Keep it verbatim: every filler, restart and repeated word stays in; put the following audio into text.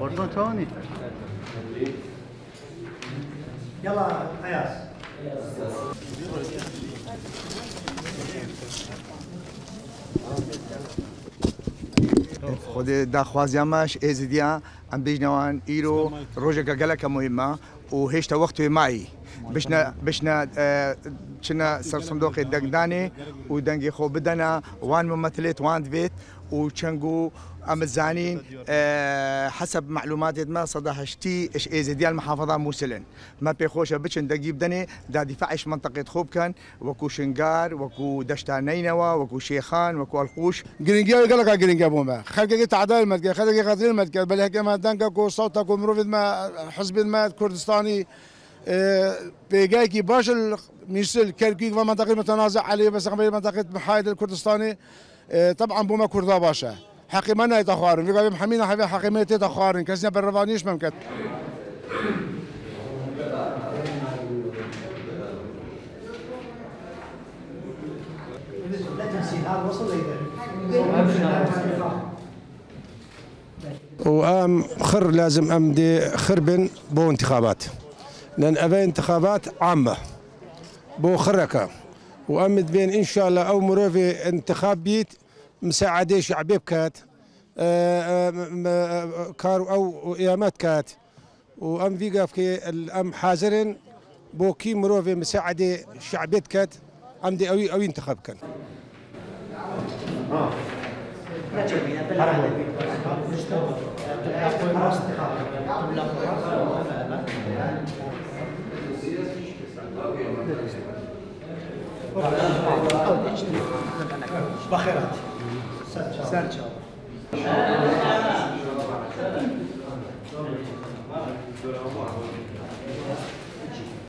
Borton çawanî? Yala Ayaz. Xwedê daxwaziya me ji Êzidiya, em bêjine wan îro rojeke geleke muhîm e û hêşta wextê mayî. Bişne, bişne, e, çine ser sindoqê dengdanê û dengê xwe bidene wan mumetilêt wan divêt û çengo em zanîn, e, heseb melûmatêt me seda heştî ji Êzidiya li muhafeza Mûsil in. Me pê xweş e biçin dengî bidenê, da dîfaê ji menteqêt xwe bikin. Wekû Şingar, wekû Deşta Neynewa, wekû Şêxan, wekû Elqûş. Giringiya wê geleka giring e bo me. Xelkekê tehdayê me dike, xelkekê xetirê me dike. Belê heke me dengek û sewtek û mirovên me, hizbên me Kurdistanî, e, pêgehekî baş li Mîsil, Kerkûk ve menteqê mutenazi elê, ve sexmeyê menteqê muhayid li Kurdistanê, e, teban bo me Kurda baş e. Heqê me nayê te xwarin. Vê gavê em hemî naheve heqê me tê te xwarin. Kesî ne berevaniş me ket. û em xir lazim em dê xir bin bo intixabat. Len eve intixabat am e. Bo xireke. Û em dibên înşallah ew mirovê intixab bît, misaedê şe'bê biket, e, e, me, e, kar ew êmet ket. û em vî gavkê em hazir in bo kî mirovê misaedê şe'bê diket, em dê ewî, ewî intixab bikin. Baxêrat. Ser çav.